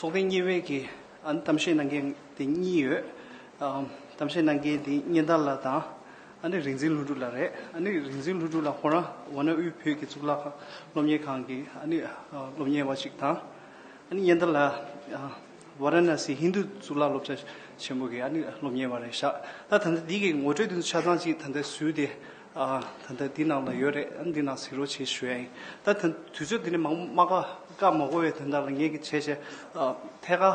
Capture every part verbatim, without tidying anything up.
ཚོགས་ཐེངས་གཉིས་པའི་གི་ཨ་ནི་གཏམ་བཤད་གནང་མཁན་དེ་གཉིས་ཡོད། ཨམ། གཏམ་བཤད་གནང་མཁན་དེ་སྙན་དར་ལགས་དང་ཨ་ནི་རིག་འཛིན་ལྷུན་གྲུབ་ལགས་རེད། ཨ་ནི་རིག་འཛིན་ལྷུན་གྲུབ་ལགས་ཁོ་རང་ཝཱ་ཎ་དབུས་བོད་ཀྱི་གཙུག་ལག་ཁང་སློབ་གཉེར་ཁང་གི་ཨ་ནི་ཨ་སློབ་གཉེར་བ་ཞིག་དང་། ཨ་ནི་སྙན་དར་ལགས་ཨ་ཝཱ་ར་ཎ་སི་ཧིན་རྡུ་གཙུག་ལག་སློབ་གྲྭ་ཆེན་མོ་གི་ཨ་ནི་སློབ་གཉེར་བ་རེད་ཤག་ད་ད་ལྟ་འདི་གི་ངོ་སྤྲོད་དེ་ཚོ་ཆ་ཚང་ཅིག་ད་ལྟ་ཟུར་དེ་ཨ་ད་ལྟ་འདི་ནང་ལ་ཡོད་རེད། ཨ་ནི་འདི་ནང་གཟིགས་རོགས་བྱེད་ཞུ་ཡ་ཡིན། ད་ད་དུས་ཚོད་འདི་ནས་མང་མ་བཀག་བཀག་མ་དགོས་པའི་དོན་དག་ལ་ངས་ཀྱི་བྱས་བྱས་ཨ་ཐད་ཀར་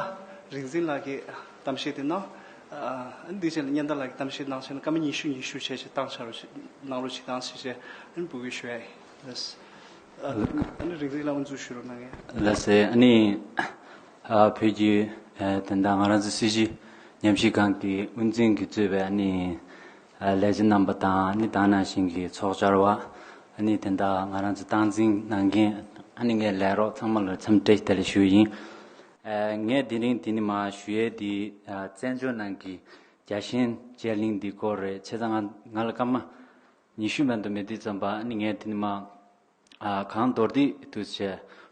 རིག་འཛིན་ལགས་ཀྱི་གཏམ་བཤད་དེ་གནང་། ཨ་ནི་འདི་བྱས་ལ་སྙན་དར་ལགས་ཀྱི་གཏམ་བཤད་གནང་བྱས་ན་སྐར་མ་ཉི་ཤུ་ཉི་ཤུ་བྱས་བྱས་བཏང་བྱ་རོགས་བྱེད་གནང་རོགས་བྱེད་དང་ཞེས་བྱས་ཨ་ནི་འབོད་སྐུལ་ཞུ་ཡ་ཡིན། ལགས། ཨ་ནི་རིག་འཛིན་ལགས་དབུ་འཛུགས་ཞུ་རོགས་གནང་གས། ལགས་སེ། ཨ་ནི་ཨ་བོད་ཀྱི་ཨ་དོན་དག་ང་རང་ཚོ་སྲིད་བྱུས་ཉམས་ཞིབ་ཁང་གི་དབུ་འཛིན་གྱིས་གཙོས་པའི་ཨ་ནི་ཨ་ལས་བྱེད་རྣམ་པ་དང་ཨ་ནི་ད་ག་ནང་བཞིན་གྱི་ཚོགས་བཅར་བ། ཨ་ནི་དོན་དག་ང་རང་ཚོ་སྟངས་འཛིན་གནང་མཁན་ཨ་ནི་ངའི་ལས་རོགས་ཚང་མ་ལ་འཚམས་འདྲི་དེ་ལ་ཞུ་ཡིན། ཨ་ངས་དེ་རིང་འདི་ནས་མར་ཞུ་ཡས་འདི་ཨ་བཙན་བྱོལ་ནང་གི་རྒྱལ་ཞེན་དཔྱད་གླེང་འདི་སྐོར་རེད། བྱས་ཙང་ང་ང་ལ་སྐར་མ་ཉི་ཤུ་མ་གཏོགས་མེད་དུས་ཙམ་པ་ཨ་ནི་ངས་དེ་ནས་མར་ཨ་གང་མདོར་བསྡུས་དུ་བྱས་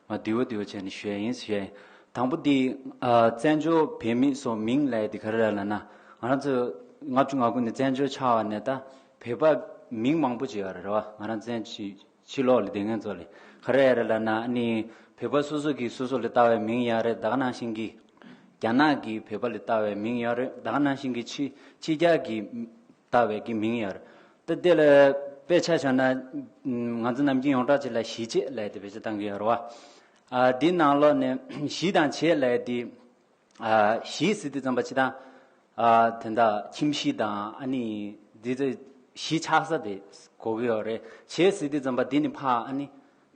མར་བསྡུས་པ་བསྡུས་པ་བྱས་ནས་ཞུ་ཡ་ཡིན་ཞུ་ཡ་ཡིན། དང་པོ་འདི་ཨ་བཙན་བྱོལ་བོད་མི་སོགས་མིང་ལབ་ཡ་འདི་ག་རེ་རེད་ལབ་ན། ང་རང་ཚོ་ལྔ་བཅུ་ང་དགུ་ནས་བཙན་བྱོལ་ཆགས་པ་ནས་ད་བོད་པ་མིང་མང་པོ་ཅིག་ཡོད་རེད་བ། ང་རང་བཙན་བྱོལ་ཕྱི་ལོགས་ལ་བསྡད་མཁན་ཚོ་ལ་ག་རེ་ཡོད་རེད་ལབ་ན། ཨ་ནི་བོད་པ་སོ་སོ་གིས་སོ་སོ་ལ་བཏགས་པའི་མིང་ཡོད་རེད། ད་ག་ནང་བཞིན་གྱི་རྒྱ་ནག་གིས་བོད་པ་ལ་བཏགས་པའི་མིང་ཡོད་རེད། ད་ག་ནང་བཞིན་གྱི་ཕྱི་ཕྱི་རྒྱལ་གྱིས་བཏགས་པའི་གི་མིང་ཡོད་རེད། ད་དེ་ལ་དཔེ་ཆ་བཞག་ན་ང་ཚོ་ནམ་རྒྱུན་ཡོངས་གྲགས་ཅིག་ལ་གཞིས་བྱེས་ལབ་ཡ་དེ་བེད་སྤྱོད་བཏང་གི་ཡོད་རེད་བ། ཨ་འདི་ནང་ལོགས་ནས་གཞིས་དང་བྱེས་ལབ་ཡ་དེ། ཨ་གཞིས་ཟེར་དུས་ཙམ་པ་སྤྱིར་བཏང་ཨ་དེ་འདྲ་ཁྱིམ་གཞིས་དང་ཨ་ནི་འདི་ཚོ་གཞིས་ཆགས་ས་དེ་གོ་གི་ཡོད་རེད། བྱེས་ཟེར་དུས་ཙམ་པ་འདི་ནི་ཕར་ཨ་ནི་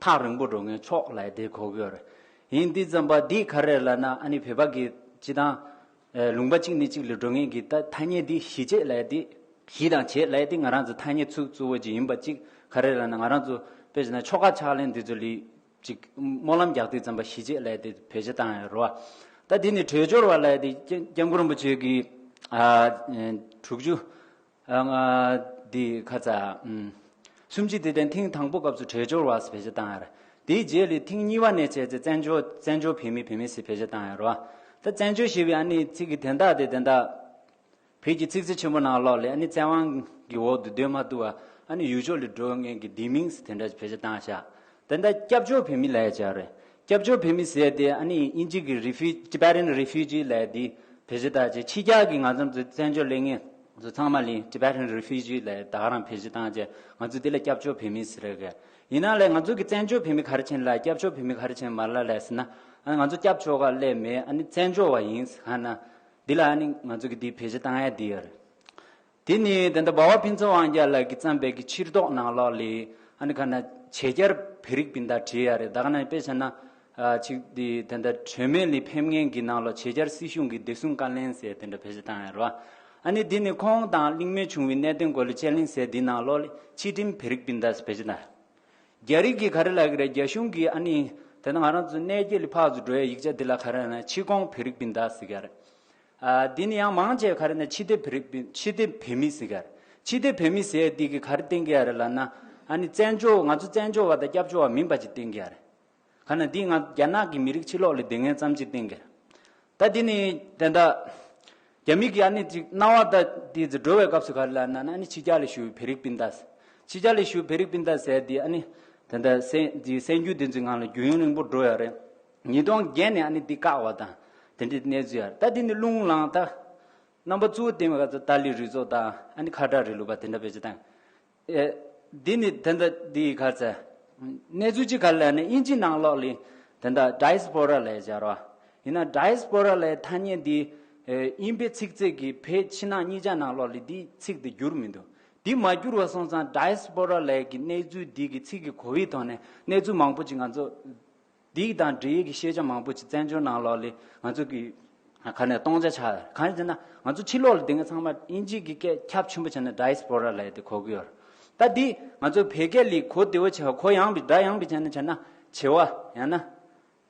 ཐག་རིང་པོ་འགྲོ་མཁན་ཕྱོགས་ལབ་ཡ་དེ་གོ་གི་ཡོད་རེད། ཡིན་དུས་ཙམ་པ་འདི་ག་རེ་ལབ་ན། ཨ་ནི་བོད་པ་གི་སྤྱིར་བཏང་ཨ་ལུང་པ་གཅིག་ནས་གཅིག་ལ་འགྲོ་མཁན་གྱི་ད་ཐ་སྙད་འདི་གཞིས་བྱེས་ལབ་ཡ་དེ། གཞིས་དང་བྱེས་ལབ་ཡ་དེ་ང་རང་ཚོ་ཐ་སྙད་ཚིག་གཙོ་བོ་ཅིག་ཡིན་པ་གཅིག་ག་རེ་ལབ་ན། ང་རང་ཚོ་དཔེ་བྱས་ན་ཆོལ་ཁ་ཕྱག་ལེན་འདི་ཚོ་ལ་ཅིག་སྨོན་ལམ་རྒྱག་དུས་ཙམ་པ་གཞིས་བྱེས་ལབ་ཡ་དེ་བེད་སྤྱོད་བཏང་ཡོད་རེད་བ། ད་དེ་ནི་བྲོས་བྱོལ་བ་ལབ་ཡ་དེ་སྐྱབས་སྐྱབས་མགོན་རིན་པོ་ཆེ་གིས་ཨ་དྲུག་ཅུ་ཨ་ང་འདི་ཁ་ཚ་ཨུམ་སུམ་ཅུ་དུས་དྲན་ཐེངས་དང་པོ་སྐབས་སུ་བྲོས་བྱོལ་བ་ཟེར་བེད་སྤྱོད་བཏང་ཡ་རེད། དེའི་རྗེས་ལ་ཐེངས་གཉིས་པ་ནས་བྱས་ཚེ་བཙན་བྱོལ་བཙན་བྱོལ་བོད་མི་བོད་མི་ཟེར་བེད་སྤྱོད་བཏང་ཡ་རེད་བ། ད་བཙན་བྱོལ་ཞེས་པའི་ཨ་ནི་ཚིག་གི་དོན་དག་དེ་དོན་དག་བོད་ཀྱི་ཚིག་མཛོད་ཆེན་པོ་ནང་ལོགས་ལ་ཨ་ནི་བཙན་དབང་གི་འོག་ཏུ་སྡོད་མ་ཐུབ་པ་ཨ་ནི་ཡུལ་ཕྱོགས་ལ་འགྲོ་མཁན་གྱི་སྡོད་མིང་ཟེར་དེ་འདྲ་བེད་སྤྱོད་བཏང་བཞག་དེ་འདྲ་སྐྱབས་བཅོལ་བོད་མི་ལབ་ཡ་ཅིག་རེད། སྐྱབས་བཅོལ་བོད་མི་ཟེར་དེ་ཨ་ནི་དབྱིན་ཇི་གི་Refu- Tibetan Refugee ལབ་ཡ་དེ་བེད་སྤྱོད་བཏང་བྱས། ཕྱི་རྒྱལ་གྱི་ང་ཚོ་ཚོ་བཙན་བྱོལ་སླེབས་མཁན་ཚོ་ཚང་མ་ལ་Tibetan Refugee ལབ་ཡ་ད་ག་རང་བེད་སྤྱོད་བཏང་བྱས། ང་ཚོ་དེ་ལ་སྐྱབས་བཅོལ་བོད་མི་ཟེར་གི། ཡིན་ན་ལས་ང་ཚོ་གི་བཙན་བྱོལ་བོད་མི་ག་རེ་བྱས་ནས་ལབ། སྐྱབས་བཅོལ་བོད་མི་ག་རེ་བྱས་ནས་མ་ལབ་ལབ་ཟེར་ན། ཨ་ནི་ང་ཚོ་སྐྱབས་བཅོལ་ག་སླེབས་མེད། ཨ་ནི་བཙན་བྱོལ་བ་ཡིན་ཟེར་ག་ན། འདི་ལ་ཨ་ནི་ང་ཚོ་གི་འདི་བེད་སྤྱོད་བཏང་ཡ་འདི་ཡོད་རེད། དེ་ནི་ད་ལྟ་འབའ་བ་ཕུན་ཚོགས་དབང་རྒྱལ་ལགས་ཀྱིས་བརྩམས་པའི་གི་ཕྱིར་རྟོག་ནང་ལོགས་ལ་ཨ་ནི་ག་ན་བྱེས་འཁྱར་བོད་རིགས་སྤུན་ཟླ་བྲིས་ཡ་རེད། ད་ག་ན་དཔེ་བྱས་ན་ཨ་ཅིག་འདི་ད་ལྟ་གྲོས་མོལ་ལ་ཕེབས་མཁན་གྱི་ནང་ལོགས་བྱེས་འཁྱར་སྲིད་གཞུང་གི་བདེ་སྲུང་བཀའ་བློན་ཟེར་དེ་འདྲ་བེད་སྤྱོད་བཏང་ཡ་རེད་བ། ཨ་ནི་འདི་ནི་ཁོང་དང་གླེང་མོལ་བྱུང་བའི་གནད་དོན་སྐོར་ལ་དཔྱད་གླེང་ཟེར་འདི་ནང་ལོགས་ལ་ཕྱི་འགྲིམ་བོད་རིགས་སྤུན་ཟླ་ཟེར་བེད་སྤྱོད་བཏང་། རྒྱ་རིགས་ཀྱིས་ག་རེ་ལབ་ཀྱི་རེད། རྒྱ་གཞུང་གིས་ཨ་ནི་དེ་ན་ང་རང་ཚོ་གནས་སྐྱེལ་ལ་ཕར་ཚུར་འགྲོ་ཡའི་ཡིག་ཆ་འདི་ལ་ག་རེ་ན་ཕྱི་གོང་བོད་རིགས་སྤུན་ཟླ་ཟེར་གྱི་རེད། ཨ་འདི་ནི་ཡང་མང་ཆེ་ག་རེ་ན་ཕྱི་སྡོད་བོད་རིགས་སྤུན་ཕྱི་སྡོད་བོད་མི་ཟེར་གྱི་རེད། ཕྱི་སྡོད་བོད་མི་ཟེར་འདི་གིས་ག་རེ་བསྟན་གྱི་ཡ་རེད་ལབ་ན། ཨ་ནི་བཙན་བྱོལ་ང་ཚོ་བཙན་བྱོལ་བ་དང་སྐྱབས་བཅོལ་བ་མིན་པ་ཅིག་བསྟན་གྱི་ཡ་རེད། ག་ན་འདི་ང་རྒྱ་ནག་གི་མི་རིགས་ཕྱི་ལོགས་ལ་སྡོད་མཁན་ཙམ་ཅིག་བསྟན་གྱི་རེད། ད་འདི་ནི་དེ་འདྲ་རྒྱ་མི་གི་ཨ་ནི་ཅིག་སྣང་བ་ད་འདི་ཚོ་འགྲོ་བའི་སྐབས་སུ་ག་རེ་ལབ་ན་ན། ཨ་ནི་ཕྱི་རྒྱལ་ལ་བཞུགས་པའི་བོད་རིགས་སྤུན་ཟླ་ཟེར། ཕྱི་རྒྱལ་ལ་བཞུགས་པའི་བོད་རིགས་སྤུན་ཟླ་ཟེར་འདི་ཨ་ནི་དེ་འདྲ་གསན་འདི་གསན་རྒྱུ་འདི་ཚོའི་ངང་ལ་རྒྱུན་རིང་པོ་འགྲོ་ཡ་རེད། ཉིས་སྟོང་བརྒྱད་ནས་ཨ་ནི་འདི་བཀག་པ་དང་དེ་འདྲའི་གནས་ཚུལ་ཡ་རེད། ད་འདི་ནི་རླུང་ལངས་ད། རྣམ་པ་གཙོ་བོ་བསྟན་པའི་སྐབས་སུ་ཏཱ་ལའི་རུ་ཚོགས་དང་ཨ་ནི་ཁ་བྲལ་རིང་ལུགས་པ་དེ་འདྲ་བེད་སྤྱོད་བཏང་། ཨེ། འདི་ནི་དེ་འདྲ་འདི་ག་ཚ། གནས་ཚུལ་གཅིག་ག་ལ་ནི་དབྱིན་ཇི་ནང་ལོགས་ལ་དེ་འདྲ་ཌའི་སི་པོ་ར་ལབ་ཡ་ཅིག་ཡོད་རེད་བ། ཡིན་ན་ཌའི་སི་པོ་ར་ལབ་ཡ་ཐ་སྙད་འདི་ཨེ་དབྱིན་པའི་ཚིག་མཛོད་ཀྱི་བོད་ཕྱི་ནང་གཉིས་ཆ་ནང་ལོགས་ལ་འདི་ཚིག་འདི་བསྒྱུར་མི་འདུག་འདི་མ་བསྒྱུར་བ་སོང་ཙང་ཌའི་སི་པོ་ར་ལབ་ཡ་གི་གནས་ཚུལ་འདི་གི་ཚིག་གི་གོ་བའི་ཐོག་ནས་གནས་ཚུལ་མང་པོ་ཅིག་ང་ཚོ་འདི་དང་འབྲེལ་ཡོད་ཀྱི་ཤེས་བྱ་མང་པོ་ཅིག་བཙན་བྱོལ་ནང་ལོགས་ལ་ང་ཚོ་གི་ག་ནས་སྟོང་ཆ་ཆགས། གང་ཡིན་ཟེར་ན་ང་ཚོ་ཕྱི་ལོགས་ལ་སྡོད་མཁན་ཚང་མ་དབྱིན་ཇི་གི་སྐད་ཁྱབ་ཆེན་པོ་བྱས་ན་ཌའི་སི་པོ་ར་ལབ་ཡ་དེ་གོ་གི་ཡོད་རེད། ད་འདི་ང་ཚོ་བོད་སྐད་ལ་གོ་བདེ་བོ་བྱས་གོ་ཡངས་པའི་སྒྲ་ཡངས་པའི་བྱས་ན་བྱས་ན་བྱེས་པ་ཡང་ན་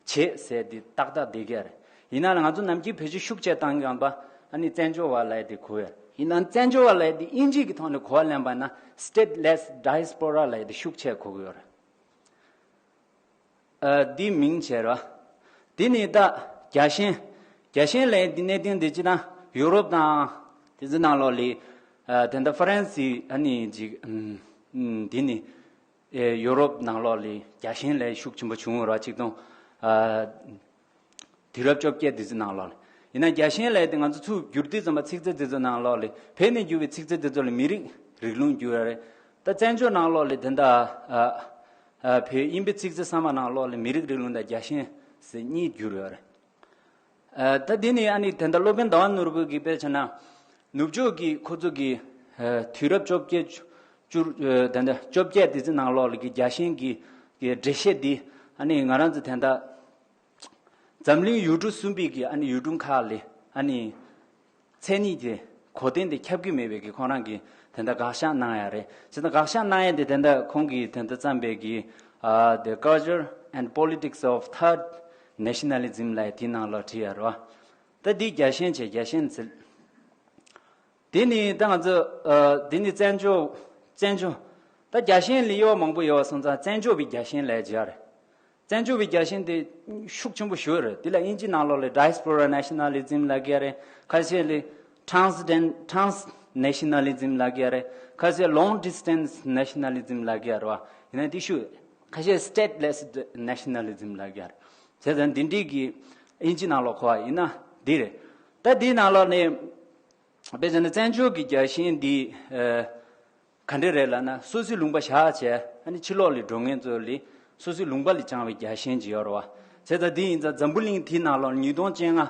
བྱེས་ཟེར་དེ་ཏག་ཏག་བསྡད་ཀྱི་རེད། ཡིན་ན་ལ་ང་ཚོ་ནམ་རྒྱུན་བེད་སྤྱོད་ཤུགས་ཆེ་བཏང་གི་ཡོད་པ་ཨ་ནི་བཙན་བྱོལ་བ་ལབ་ཡ་དེ་གོ་ཡོད་རེད། ཡིན་ན་བཙན་བྱོལ་བ་ལབ་ཡ་དེ་དབྱིན་ཇི་གི་ཐོག་ནས་གོ་བ་ལེན་པ་ན་སི་ཊེ་ཊི་ལེ་སི་ཌའི་སི་པོ་ར་ལབ་ཡ་དེ་ཤུགས་ཆེ་གོ་གི་ཡོད་རེད། ཨ་འདི་མིང་བྱས་ར། འདི་ནི་ད་ རྒྱལ་ཞེན། རྒྱལ་ཞེན་ལབ་ཡས་འདི་གནད་དོན་འདི་སྤྱིར་བཏང་ཡུ་རོབ་དང་དེ་ཚོ་ནང་ལོགས་ལ་ཨ་དེ་འདྲ་ཧྥ་རན་སི་ཨ་ནི་ཅིག་ཨམ་ཨམ་འདི་ནི་ཨེ་ཡུ་རོབ་ནང་ལོགས་ལ་རྒྱལ་ཞེན་ལབ་ཡས་ཤུགས་ཆེན་པོ་བྱུང་བ་རེད་བ། ཆིག་སྟོང་ཨ་དུས་རབས་བཅོ་བརྒྱད་དེ་ཚོ་ནང་ལོགས་ལ། ཡིན་ན་རྒྱལ་ཞེན་ལབ་ཡས་དེ་ང་ཚོ་ཚུར་བསྒྱུར་དུས་ཙམ་པ་ཚིག་མཛོད་དེ་ཚོ་ནང་ལོགས་ལ་བོད་ནས་བསྒྱུར་བའི་ཚིག་མཛོད་དེ་ཚོ་ལ་མི་རིགས་རིང་ལུགས་བསྒྱུར་ཡོད་རེད། ད་བཙན་བྱོལ་ནང་ལོགས་ལ་དེ་འདྲ་ཨ་ཨ་བོད་དབྱིན་པའི་ཚིག་མཛོད་གསར་མ་ནང་ལོགས་ལ་མི་རིགས་རིང་ལུགས་དང་རྒྱལ་ཞེན་ཟེར་གཉིས་བསྒྱུར་ཡོད་རེད། ཨ་ད་འདི་ནི་ཨ་ནི་དེ་འདྲ་སློབ་དཔོན་ཟླ་བ་ནོར་བུ་གིས་དཔེ་བྱས་ན་ནུབ་ཕྱོགས་ཀྱི་ཁོ་ཚོ་གི་ཨ་དུས་རབས་བཅོ་བརྒྱད་བཅུ་ཨ་དེ་འདྲ་བཅོ་བརྒྱད་དེ་ཚོའི་ནང་ལོགས་ལ་གི་རྒྱལ་ཞེན་གྱི་གི་འགྲེལ་བཤད་འདི་ཨ་ནི་ང་རང་ཚོ་དེ་འདྲ་འཛམ་གླིང་ཡུལ་གྲུ་གསུམ་པའི་གི་ཨ་ནི་ཡུལ་གྲུ་ཁག་ལ་ཨ་ནི་མཚན་ཉིད་དེ་གོ་དོན་དེ་ཁྱབ་ཀྱི་མེད་པའི་གི་ཁོང་རང་གིས་དེ་འདྲ་དགག་བཞག་གནང་ཡ་རེད། བྱས་ཙང་དགག་བཞག་གནང་ཡ་དེ་དེ་འདྲ་ཁོང་གིས་དེ་འདྲ་བརྩམས་པའི་གི་ཨ་The Culture and Politics of Third Nationalism ལབ་ཡ་དེའི་ནང་ལ་བྲིས་ཡ་རེད་བ། ད་འདི་རྒྱལ་ཞེན་བྱས་རྒྱལ་ཞེན་ཟེར། དེ་ནི་ད་ང་ཚོ་ཨ་དེ་ནི་བཙན་བྱོལ་བཙན་བྱོལ་ད་རྒྱལ་ཞེན་ལ་དབྱེ་བ་མང་པོ་ཡོད་པ་སོང་ཙང་བཙན་བྱོལ་བའི་རྒྱལ་ཞེན་ལབ་ཡ་ཅིག་ཡོད་རེད། བཙན་བྱོལ་བའི་རྒྱལ་ཞེན་དེ་ཤུགས་ཆེན་པོ་ཞེ་པོ་རེད། དེ་ལ་དབྱིན་ཇི་ནང་ལོགས་ལ་Diaspora Nationalism ལབ་ཀྱི་ཡོད་རེད། ཁ་ཤས་ལ་Transden- Transnationalism ལབ་ཀྱི་ཡོད་རེད། ཁ་ཤས་Long Distance Nationalism ལབ་ཀྱི་ཡོད་རེད་བ། ཡིན་ན་དེ་ཤུགས་ཁ་ཤས་Stateless Nationalism ལབ་ཀྱི་ཡོད་རེད། བྱས་ཙང་འདི་འདྲའི་གི་དབྱིན་ཇི་ནང་ལོགས་གོ་བ་ཡིན་ན་འདི་རེད། ད་འདིའི་ནང་ལོགས་ནས་དཔེ་བྱས་ན་བཙན་བྱོལ་གྱི་རྒྱལ་ཞེན་འདི་ཨ་ག་འདྲ་རེད་ལབ་ན། སོ་སོའི་ལུང་པ་བཞག་བྱས་ཨ་ནི་ཕྱི་ལོགས་ལ་འགྲོ་མཁན་ཚོ་ལ་སོ་སོའི་ལུང་པ་ལ་བཅངས་པའི་རྒྱལ་ཞེན་ཅིག་ཡོད་རེད་བ། བྱས་ཙང་འདི་ཡིན་ཙང་འཛམ་བུ་གླིང་དེའི་ནང་ལོགས་ཉིས་སྟོང་བཅོ་ལྔ་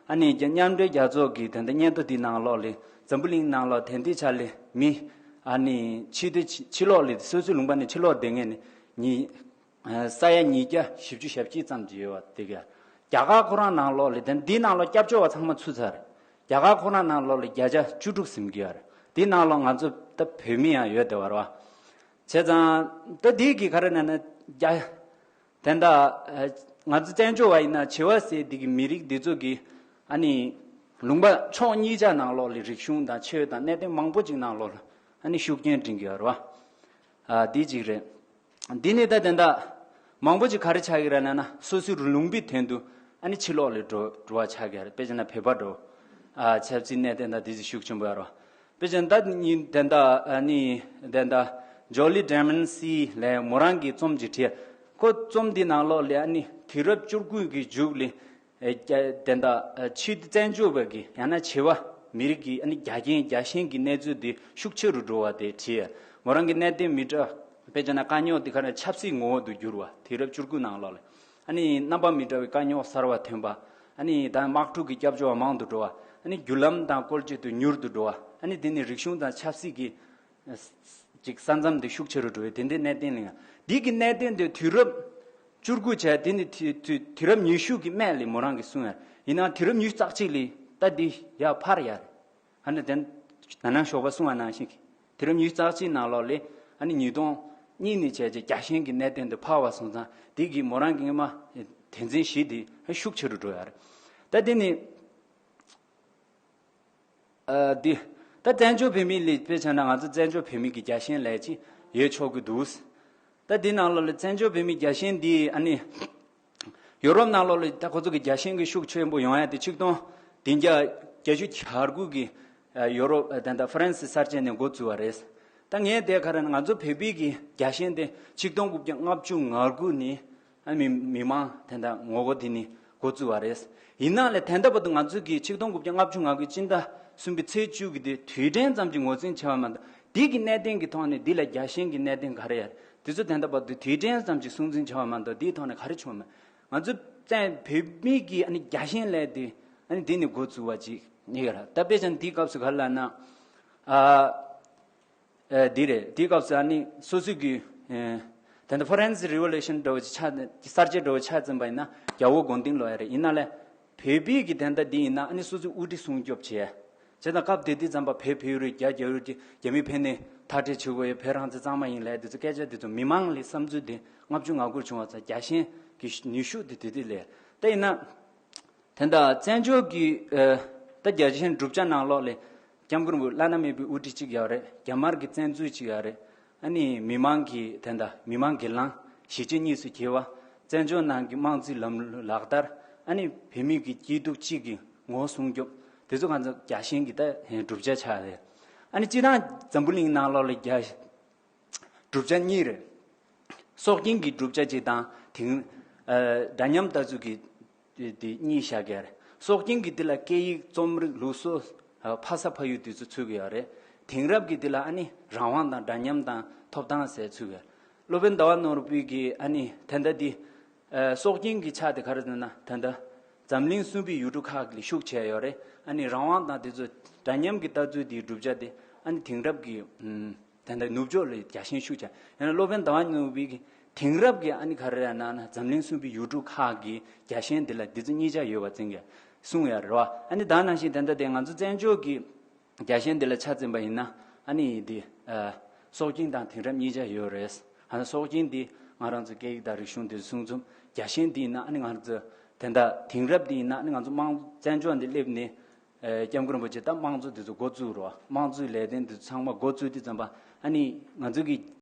ཨ་ནི་རྒྱ- མཉམ་འབྲེལ་རྒྱལ་ཚོགས་ཀྱི་དེ་འདྲ་སྙན་ཐོ་དེའི་ནང་ལོགས་ལ་འཛམ་བུ་གླིང་ནང་ལོགས་དེ་འདྲའི་ཆ་ལ་མི་ཨ་ནི་ཕྱི་དེ་ཕྱི་ཕྱི་ལོགས་ལ་སོ་སོའི་ལུང་པ་ནས་ཕྱི་ལོགས་བསྡད་མཁན་ནི་ཉི- ས་ཡ་ཉིས་བརྒྱ་བཞི་བཅུ་ཞེ་གཅིག་ཙམ་ཅིག་ཡོད་པ་དེ་ག་རྒྱ་གར་ཁོ་རང་ནང་ལོགས་ལ་དེ་འདིའི་ནང་ལོགས་སྐྱབས་བཅོལ་བ་ཚང་མ་ཚུད་ཚར་རེད། རྒྱ་གར་ཁོ་རང་ནང་ལོགས་ལ་བརྒྱ་ཆ་བཅུ་དྲུག་ཟིན་གྱི་ཡོད་རེད། དེའི་ནང་ལོགས་ང་ཚོ་ད་བོད་མི་ཡང་ཡོད་བསྡད་པ་རེད་བ། བྱས་ཙང་ད་འདི་གི་ག་རེ་ན་ན་རྒྱ- དེ་འདྲ་ཨ་ང་ཚོ་བཙན་བྱོལ་བ་ཡིན་ན་བྱེས་པ་ཟེར་འདི་གི་མི་རིགས་འདི་ཚོ་གི་ཨ་ནི་ལུང་པ་ཕྱོགས་གཉིས་ཆ་ནང་ལོགས་ལ་རིག་གཞུང་དང་ཆོས་དང་གནད་དོན་མང་པོ་ཅིག་ནང་ལོགས་ལ་ཨ་ནི་ཤུགས་རྐྱེན་སྤྲད་ཀྱི་ཡོད་རེད་བ། ཨ་འདི་གཅིག་རེད། འདི་ནི་ད་དེ་འདྲ་མང་པོ་ཅིག་ག་རེ་ཆགས་ཀྱི་རེད་ན་ན་སོ་སོའི་ལུང་པའི་དོན་དུ་ཨ་ནི་ཕྱི་ལོགས་ལ་འགྲོ་འགྲོ་བ་ཆགས་ཀྱི་རེད། དཔེ་བྱས་ན་བོད་པ་འགྲོ། ཨ་ཆབ་སྲིད་གནད་དོན་དང་དེ་ཚོ་ཤུགས་ཆེན་པོ་ཡོད་རེད། དཔེ་བྱས་ན་ད་ནི་དེ་འདྲ་ཨ་ནི་དེ་འདྲ་ཇོ་ལི་ཌེ་མན་སི་ལས་མོ་རང་གི་རྩོམ་ཅིག་བྲིས། ཁོ་རྩོམ་འདི་ནང་ལོགས་ལ་ཨ་ནི་དུས་རབས་བཅུ་དགུ་གི་མཇུག་ལ་ཨེ་རྒྱ- དེ་འདྲ་ཨ་ཕྱི་བཙན་བྱོལ་བ་གི་ཡང་ན་བྱེས་པ་མི་རིགས་ཀྱི་ཨ་ནི་རྒྱ་རྐྱེན་རྒྱལ་ཞེན་གྱི་གནས་ཚུལ་འདི་ཤུགས་ཆེ་རུ་འགྲོ་བ་དེ་བྲིས། མོ་རང་གི་གནད་དོན་མི་འདྲ་དཔེ་བྱས་ན་དཀའ་རྙོག་འདི་ག་ནས་ཆབ་སྲིད་ངོ་བོ་དུ་འགྱུར་བ། དུས་རབས་བཅུ་དགུ་ནང་ལོགས་ལ་ཨ་ནི་རྣམ་པ་མི་འདྲ་བའི་དཀའ་རྙོག་གསར་བ་ཐོན་པ། ཨ་ནི་ད་དམག་འཁྲུག་གི་སྐྱབས་བཅོལ་བ་མང་དུ་འགྲོ་བ། ཨ་ནི་བརྒྱུད་ལམ་དང་བཀོལ་སྤྱོད་དུ་མྱུར་དུ་འགྲོ་བ། ཨ་ནི་དེ་ནི་རིག་གཞུང་དང་ཆབ་སྲིད་ཀྱི་ཅིག་ས་མཚམས་དེ་ཤུགས་ཆེ་རུ་འགྲོ་བའི་དེ་འདྲའི་གནད་དོན་ལ་ཡང་འདི་གི་གནད་དོན་དེ་དུས་རབས་བཅུ་དགུ་བྱས་དེ་ནི་དུས་དུས་དུས་རབས་ཉི་ཤུ་གི་སྨད་ལ་མོ་རང་གིས་གསུངས་ཡ། ཡིན་ནའང་དུས་རབས་ཉི་ཤུ་རྩ་གཅིག་ལ་ད་འདི་ཡར་འཕར་ཡ་རེད། ཨ་ནི་དེ་ན་ནང་ཞོགས་པ་གསུངས་པ་ནང་བཞིན་གྱི་དུས་རབས་ཉི་ཤུ་རྩ་གཅིག་ནང་ལོགས་ལ་ཨ་ནི་ཉིས་སྟོང་གཉིས་ནས་བྱས་རྗེས་རྒྱལ་ཞེན་གྱི་གནད་དོན་དེ་འཕར་བ་སོང་ཙང་དེ་གིས་མོ་རང་གི་སྔོན་མ་དོན་ཚན་བཞི་དེ་ཤུགས་ཆེ་རུ་འགྲོ་ཡ་རེད། ད་དེ་ནི། ཨ་འདི། ད་བཙན་བྱོལ་བོད་མི་ལ་དཔེ་བྱས་ན་ང་ཚོ་བཙན་བྱོལ་བོད་མི་གི་རྒྱལ་ཞེན་ལབ་ཅིག་ཡོད་ཆོག་གི་འདུག་ད་འདི་ནང་ལོགས་ལ་བཙན་བྱོལ་བོད་མི་རྒྱལ་ཞེན་འདི་ཨ་ནི། ཡོ་རོབ་ནང་ལོགས་ལ་ད་ཁོ་ཚོ་གི་རྒྱལ་ཞེན་གྱི་ཤུགས་ཆེན་པོ་ཡོང་ཡ་དེ་ཆིག་སྟོང་བདུན་བརྒྱ་བརྒྱད་ཅུ་གྱ་དགུ་གི་ཨ་ཡོ་རོབ་ཨ་ད་ལྟ་ཧྥ་རན་སི་གསར་བརྗེ་ནས་འགོ་བཙུགས་པ་རེད། ད་ངས་དེ་ག་རེ་ན་ང་ཚོ་བོད་པའི་གི་རྒྱལ་ཞེན་དེ་ཆིག་སྟོང་དགུ་བརྒྱ་ལྔ་བཅུ་ང་དགུ་ནས། ཨ་མི་མི་མང་དེ་འདྲ་ངོ་རྒོལ་དེ་ནི་འགོ་བཙུགས་པ་རེད། ཡིན་ནའང་ལས་ད་ལྟ་བར་དུ་ང་ཚོ་གི་ཆིག་སྟོང་དགུ་བརྒྱ་ལྔ་བཅུ་ང་དགུའི་སྤྱི་ཟླ་གསུམ་པའི་ཚེས་བཅུ་གི་དེ་དུས་དྲན་ཙམ་གྱི་ངོས་འཛིན་བྱས་པ་མ་གཏོགས་འདི་གི་གནད་དོན་གྱི་ཐོག་ནས་འདི་ལ་རྒྱལ་ཞེན་གྱི་གནད་དོན་ག་རེ་ཡོད་རེད། དེ་ཚོ་ད་ལྟ་བར་དུ་དུས་དྲན་ཙམ་གྱི་སྲུང་འཛིན་བྱས་པ་མ་གཏོགས་འདིའི་ཐོག་ནས་ག་རེ་བྱུང་མེད། ང་ཚོ་བཙན་བོད་མི་གི་ཨ་ནི་རྒྱལ་ཞེན་ལས་དེ་ཨ་ནི་འདི་ནས་འགོ་བཙུགས་པ་ཅིག་ཡིན་ཡོད་རེད། ད་དཔེ་ཆ་འདིའི་སྐབས་སུ་ག་རེ་ལབ་ན། ཨ། ཨེ་འདི་རེད། དེའི་སྐབས་སུ་ཨ་ནི་སོ་སོའི་གི་ཨེ་ད་ལྟ་ཧྥ་རན་སི་རི་ཝོ་ལུ་ཤན་འདྲ་བོ་ཅིག་ཆགས་གསར་བརྗེ་འདྲ་བོ་ཆགས་ཟིན་པ་ཡིན་ན་རྒྱལ་པོ་མགོ་རྟིང་སློག་ཡ་རེད། ཡིན་ན་ལས་བོད་པའི་གི་དེ་འདྲ་འདི་ཡིན་ན་ཨ་ནི་སོ་སོའི་དབུ་ཁྲིད་སྲུང་སྐྱོབ་བྱས། བྱས་ཙང་སྐབས་དེ་དུས་ཙམ་པ་བོད་བོད་རེད། རྒྱ་རྒྱ་རེད། རྒྱ་མི་ཕན་ནས་མཐར་སྐྲོད་བྱེད་དགོས་ཡ། བོད་རང་བཙན་གཙང་མ་ཡིན་ལབ་དེ་ཚོ་སྐད་ཆ་དེ་ཚོ་མི་མང་ལ་བསམ་ཚུལ་དེ་ལྔ་བཅུ་ང་དགུར་བྱུང་བ་ཙང་རྒྱལ་ཞེན་གྱི་ནུས་ཤུགས་དེ་དེ་དུས་ལས་ད་ཡིན་ན། དེ་འདྲ་བཙན་བྱོལ་གྱི་ཨ་ད་རྒྱལ་ཞེན་གྲུབ་ཆ་ནང་ལོགས་ལས་སྐྱབས་མགོན་རིན་པོ་བླ་ན་མེད་པའི་དབུ་ཁྲིད་ཅིག་ཡོད་རེད། རྒྱ་དམར་གྱི་བཙན་འཛུལ་ཅིག་ཡོད་རེད། ཨ་ནི་མི་མང་གི་དེ་འདྲ་མི་མང་སྒེར་ལངས་གཞིས་བྱེས་གཉིས་སུ་གྱེས་པ། བཙན་བྱོལ་ནང་གི་དམངས་གཙོའི་ལམ་ལུགས་ལག་བསྟར་ ཨ་ནི་བོད་མི་གི་སྐྱིད་སྡུག་གཅིག་གི་ངོ་བོ་སྲུང་སྐྱོབ་དེ་ཚོ་ང་ཚོ་རྒྱལ་ཞེན་གྱི་ད་བསྒྲུབ་བྱ་ཆགས་རེད། ཨ་ནི་སྤྱིར་བཏང་འཛམ་བུ་གླིང་ནང་ལོགས་ལ་རྒྱལ་བསྒྲུབ་བྱ་གཉིས་རེད། སྲོག་ལྡན་གྱི་བསྒྲུབ་བྱ་གཅིག་དང་དེང་ཨ་འདྲ་མཉམ་ལྟ་ཚུལ་གྱི་དེ་དེ་གཉིས་བཞག་གི་རེད། སྲོག་ལྡན་གྱི་དེ་ལ་སྐད་ཡིག་རྩོམ་རིག་ལུགས་སྲོལ་ཨ་ཕ་ས་ཕ་ཡུལ་དེ་ཚོ་ཚུད་ཀྱི་ཡོད་རེད། དེང་རབས་ཀྱི་དེ་ལ་ཨ་ནི་རང་དབང་དང་འདྲ་མཉམ་དང་ཐོབ་ཐང་ཟེར་ཚུད་ཀྱི་རེད། སློབ་དཔོན་ཟླ་བ་ནོར་བུས་ཀྱི་ཨ་ནི་ད་ལྟ་འདི་ཨ་སྲོག་ལྡན་གྱི་ཆ་དེ་ག་རེ་ཟེར་ན་ད་ལྟ་འཛམ་གླིང་གསུམ་པའི་ཡུལ་གྲུ་ཁག་ལ་ཤུགས་ཆེ་ཡོད་རེད། ཨ་ནི་རང་དབང་དང་དེ་ཚོ་འདྲ་མཉམ་གྱི་ལྟ་ཚུལ་དེའི་བསྒྲུབ་བྱ་དེ་ཨ་ནི་དེང་རབས་ཀྱི་ཨམ་ད་ལྟ་ནུབ་ཕྱོགས་ལ་རྒྱལ་ཞེན་ཤུགས་ཆེ། ཡང་ན་སློབ་དཔོན་ཟླ་བ་ནོར་བུས་ཀྱི་དེང་རབས་ཀྱི་ཨ་ནི་ག་རེ་ཡང་ན་འཛམ་གླིང་གསུམ་པའི་ཡུལ་གྲུ་ཁག་གི་རྒྱལ་ཞེན་དེ་ལ་འདི་ཚོ་གཉིས་ཆ་ཡོད་པ་ཙང་གི་གསུངས་ཡོད་རེད་བ། ཨ་ནི་ད་ནང་བཞིན་དེ་འདྲ་དེ་ང་ཚོ་བཙན་བྱོལ་གྱི་རྒྱལ་ཞེན་འདི་ལ་ཆ་འཛིན་པ་ཡིན་ན་ཨ་ནི་འདི་ཨ་སྲོག་ལྡན་དང་དེང་རབས་གཉིས་ཆ་ཡོད་རེད། ཨ་ནི་སྲོག་ལྡན་འདི་ང་རང་ཚོ་སྐད་ཡིག་དང་རིག་གཞུང་འདི་སྲུང་སྐྱོབ། རྒྱལ་ཞེན་འདི་ཡིན་ན་ཨ་ནི་ང་རང་ཚོ་དེ་འདྲ་དེང་རབས་འདི་ཡིན་ན་ཨ་ནི་ང་ཚོ་དམངས་བཙན་བྱོལ་འདི་སླེབས་ནས་ཨ་སྐྱབས་མགོན་རིན་པོ་ཆེ་ད་དམངས་གཙོ་འདི་ཚོ་འགོ་བཙུགས་རོགས། དམངས་གཙོའི་ལས་དོན་འདི་ཚོ་ཚང་མ་འགོ་བཙུགས་དུས་ཙམ་པ་ཨ་ནི་ང་ཚོ་གི